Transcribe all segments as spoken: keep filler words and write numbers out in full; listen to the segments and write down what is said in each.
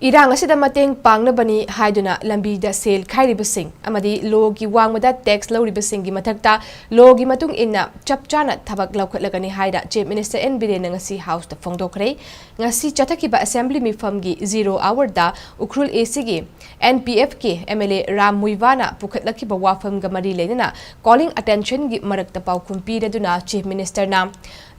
ꯏꯔꯥꯡ ꯑꯁꯤꯗ ꯃꯇꯦꯡ ꯄꯥꯡꯅꯕꯅꯤ ꯍꯥꯏꯗꯨꯅ ꯂꯝꯕꯤꯗ ꯁꯦꯜ ꯈꯥꯏꯔꯤꯕꯁꯤꯡ ꯑꯃꯗꯤ ꯂꯣꯒꯤ ꯋꯥꯡꯃꯗ ꯇꯦꯛꯁ ꯂꯧꯔꯤꯕꯁꯤꯡꯒꯤ ꯃꯊꯛꯇ ꯂꯣꯒꯤ ꯃꯇꯨꯡ ꯏꯟꯅ ꯆꯞ ꯆꯥꯅ ꯊꯕꯛ ꯂꯧꯈꯠꯂꯒꯅꯤ ꯍꯥꯏꯅ ꯆꯤꯐ ꯃꯤꯅꯤꯁꯇꯔ ꯑꯦꯟ ꯕꯤꯔꯦꯟꯅ ꯉꯁꯤ ꯍꯥꯎꯁꯇ ꯐꯣꯡꯗꯣꯛꯈ꯭ꯔꯦ꯫ ꯉꯁꯤ ꯆꯠꯊꯈꯤꯕ ꯑꯦꯁꯦꯝꯕ꯭ꯂꯤ ꯃꯤꯐꯝꯒꯤ ꯖꯤꯔꯣ ꯑꯋꯥꯔꯗ ꯎꯈ꯭ꯔꯨꯜ ꯑꯦꯁꯤꯒꯤ ꯑꯦꯟ ꯄꯤ ꯑꯦꯐꯀꯤ ꯑꯦꯝ ꯑꯦꯜ ꯑꯦ ꯔꯥꯝ ꯃꯨꯏꯋꯥꯅ ꯄꯨꯈꯠꯂꯛꯈꯤꯕ ꯋꯥꯐꯝꯒ ꯃꯔꯤ ꯂꯩꯅꯅ ꯀꯣꯂꯤꯡ ꯑꯇꯦꯟꯁꯟꯒꯤ ꯃꯔꯛꯇ ꯄꯥꯎꯈꯨꯝ ꯄꯤꯔꯗꯨꯅ ꯆꯤꯐ ꯃꯤꯅꯤꯁꯇꯔꯅ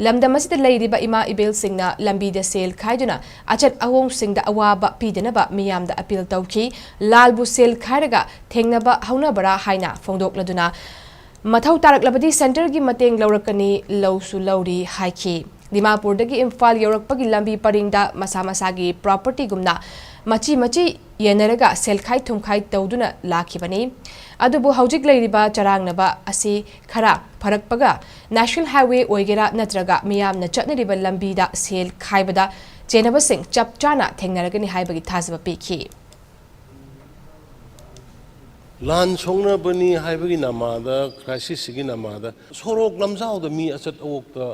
ꯂꯝꯗꯝ ꯑꯁꯤꯗ ꯂꯩꯔꯤꯕ ꯏꯃꯥ ꯏꯕꯦꯜꯁꯤꯡꯅ ꯂꯝꯕꯤꯗ ꯁꯦꯜ ꯈꯥꯏꯗꯨꯅ ꯑꯆꯠ ꯑꯋꯣꯡꯁꯤꯡꯗ ꯑꯋꯥꯕ ꯄꯤꯗꯅꯕ ꯃꯤꯌꯥꯝꯗ ꯑꯄꯤꯜ ꯇꯧꯈꯤ꯫ ꯂꯥꯜꯕꯨ ꯁꯦꯜ ꯈꯥꯏꯔꯒ ꯊꯦꯡꯅꯕ ꯍꯧꯅꯕ꯭ꯔꯥ ꯍꯥꯏꯅ ꯐꯣꯡꯗꯣꯛꯂꯗꯨꯅ ꯃꯊꯧ ꯇꯥꯔꯛꯂꯕꯗꯤ ꯁꯦꯟꯇꯔꯒꯤ ꯃꯇꯦꯡ ꯂꯧꯔꯛꯀꯅꯤ, ꯂꯧꯁꯨ ꯂꯧꯔꯤ ꯍꯥꯏꯈꯤ꯫ ꯗꯤꯃꯥꯄꯨꯔꯗꯒꯤ ꯏꯝꯐꯥꯜ ꯌꯧꯔꯛꯄꯒꯤ ꯂꯝꯕꯤ ꯄꯔꯤꯡꯗ ꯃꯁꯥ ꯃꯁꯥꯒꯤ ꯄ꯭ꯔꯣꯄꯔꯇꯤꯒꯨꯝꯅ ꯃꯆꯤ ꯃꯆꯤ ꯌꯦꯟꯅꯔꯒ ꯁꯦꯜꯈꯥꯏ ꯊꯨꯝꯈꯥꯏ ꯇꯧꯗꯨꯅ ꯂꯥꯛꯈꯤꯕꯅꯤ꯫ ꯑꯗꯨꯕꯨ ꯍꯧꯖꯤꯛ ꯂꯩꯔꯤꯕ ꯆꯔꯥꯡꯅꯕ ꯑꯁꯤ ꯈꯔ ꯐꯔꯛꯄꯒ ꯅꯦꯁꯅꯦꯜ ꯍꯥꯏꯋꯦ ꯑꯣꯏꯒꯦꯔꯥ ꯅꯠꯇ꯭ꯔꯒ ꯃꯤꯌꯥꯝꯅ ꯆꯠꯅꯔꯤꯕ ꯂꯝꯕꯤꯗ ꯁꯦꯜ ꯈꯥꯏꯕꯗ ꯆꯦꯟꯅꯕꯁꯤꯡ ꯆꯞ ꯆꯥꯅ ꯊꯦꯡꯅꯔꯒꯅꯤ ꯍꯥꯏꯕꯒꯤ ꯊꯥꯖꯕ ꯄꯤꯈꯤ꯫ ꯂꯥꯟ ꯁꯣꯛꯅꯕꯅꯤ ꯍꯥꯏꯕꯒꯤ ꯅꯃꯥꯗ, ꯀ꯭ꯔꯥꯏꯁꯤꯁꯁꯤꯒꯤ ꯅꯃꯥꯗ ꯁꯣꯔꯣꯛ ꯂꯝꯖꯥꯎꯗ ꯃꯤ ꯑꯆꯠ ꯑꯋꯣꯛꯇ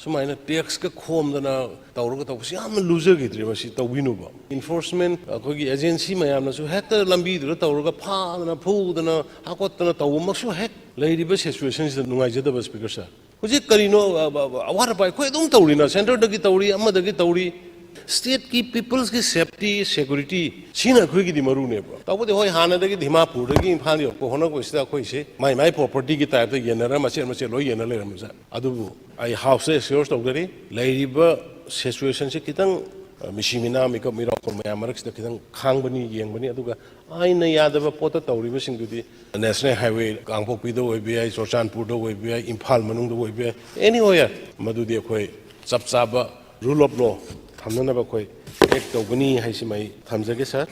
ꯁꯨꯃꯥꯏꯅ ꯇꯦꯛꯁꯀ ꯈꯣꯝꯗꯅ ꯇꯧꯔꯒ ꯇꯧꯕꯁꯤ ꯌꯥꯝꯅ ꯂꯨꯖꯈꯤꯗ꯭ꯔꯦ꯫ ꯃꯁꯤ ꯇꯧꯕꯤꯅꯨꯕ꯫ ꯏꯟꯐꯣꯔꯁꯃꯦꯟ ꯑꯩꯈꯣꯏꯒꯤ ꯑꯦꯖꯦꯟꯁꯤ ꯃꯌꯥꯝꯅꯁꯨ ꯍꯦꯛꯇ ꯂꯝꯕꯤꯗꯨꯗ ꯇꯧꯔꯒ ꯐꯥꯗꯅ ꯐꯨꯗꯅ ꯍꯥꯠꯀꯠꯇꯅ ꯇꯧꯕꯃꯛꯁꯨ ꯍꯦꯛ ꯂꯩꯔꯤꯕ ꯁꯤꯆꯨꯋꯦꯁꯟꯁꯤꯗ ꯅꯨꯡꯉꯥꯏꯖꯗꯕ, ꯁ꯭ꯄꯤꯀꯔ ꯁꯥꯔ꯫ ꯍꯧꯖꯤꯛ ꯀꯔꯤꯅꯣ, ꯑ, ꯑ, ꯑ, ꯑꯋꯥꯠ ꯑꯄꯥ ꯑꯩꯈꯣꯏ ꯑꯗꯨꯝ ꯇꯧꯔꯤꯅ, ꯁꯦꯟꯇꯔꯗꯒꯤ ꯇꯧꯔꯤ, ꯑꯃꯗꯒꯤ ꯇꯧꯔꯤ꯫ ꯁ꯭ꯇꯦꯠꯀꯤ ꯄꯤꯄꯜꯁꯀꯤ ꯁꯦꯐꯇꯤ, ꯁꯦꯀ꯭ꯌꯨꯔꯤꯇꯤ, ꯁꯤꯅ ꯑꯩꯈꯣꯏꯒꯤꯗꯤ ꯃꯔꯨꯅꯦꯕ꯫ ꯇꯧꯕꯗꯤ ꯍꯣꯏ, ꯍꯥꯟꯅꯗꯒꯤ ꯗꯤꯃꯥꯄꯨꯔꯗꯒꯤ ꯏꯝꯐꯥꯜ ꯌꯧꯔꯛꯄ ꯍꯣꯠꯅꯔꯛꯄꯁꯤꯗ ꯑꯩꯈꯣꯏꯁꯦ ꯃꯥꯏ ꯃꯥꯏ ꯄ꯭ꯔꯣꯄꯔꯇꯤꯒꯤ ꯇꯥꯏꯞꯇ ꯌꯦꯟꯅꯔ ꯃꯆꯦꯠ ꯃꯆꯦꯠ ꯂꯣꯏ ꯌꯦꯟꯅ ꯂꯩꯔꯝꯕꯁꯦ꯫ ꯑꯗꯨꯕꯨ ꯑꯩ ꯍꯥꯎꯁꯇ ꯑꯦꯁꯤꯌꯣꯔ ꯇꯧꯖꯔꯤ, ꯂꯩꯔꯤꯕ ꯁꯤꯆꯨꯋꯦꯁꯟꯁꯤ ꯈꯤꯇꯪ, ꯑ, ꯃꯤꯁꯤ ꯃꯤꯅꯥ, ꯃꯤꯀꯞ ꯃꯤꯔꯥꯎꯈꯣꯜ ꯃꯌꯥꯝ ꯃꯔꯛꯁꯤꯗ ꯈꯤꯇꯪ ꯈꯥꯡꯕꯅꯤ, ꯌꯦꯡꯕꯅꯤ꯫ ꯑꯗꯨꯒ ꯑꯥꯏꯟꯅ ꯌꯥꯗꯕ ꯄꯣꯠꯇ ꯇꯧꯔꯤꯕꯁꯤꯡꯗꯨꯗꯤ ꯅꯦꯁꯅꯦꯜ ꯍꯥꯏꯋꯦ ꯀꯥꯡꯄꯣꯛꯄꯤꯗ ꯑꯣꯏꯕ ꯌꯥꯏ, ꯆꯨꯔꯆꯥꯟꯄꯨꯔꯗ ꯑꯣꯏꯕ ꯌꯥꯏ, ꯏꯝꯐꯥꯜ ꯃꯅꯨꯡꯗ ꯑꯣꯏꯕ ꯌꯥꯏ, ꯑꯦꯅꯤꯋꯦꯌꯔ, ꯃꯗꯨꯗꯤ ꯑꯩꯈꯣꯏ ꯆꯞ ꯆꯥꯕ ꯔꯨꯜ ꯑꯣꯐ ꯂꯣ ꯊꯝꯅꯅꯕ ꯑꯩꯈꯣꯏ ꯑꯦꯛ ꯇꯧꯒꯅꯤ ꯍꯥꯏꯁꯤꯃ ꯑꯩ ꯊꯝꯖꯒꯦ, ꯁꯥꯔ꯫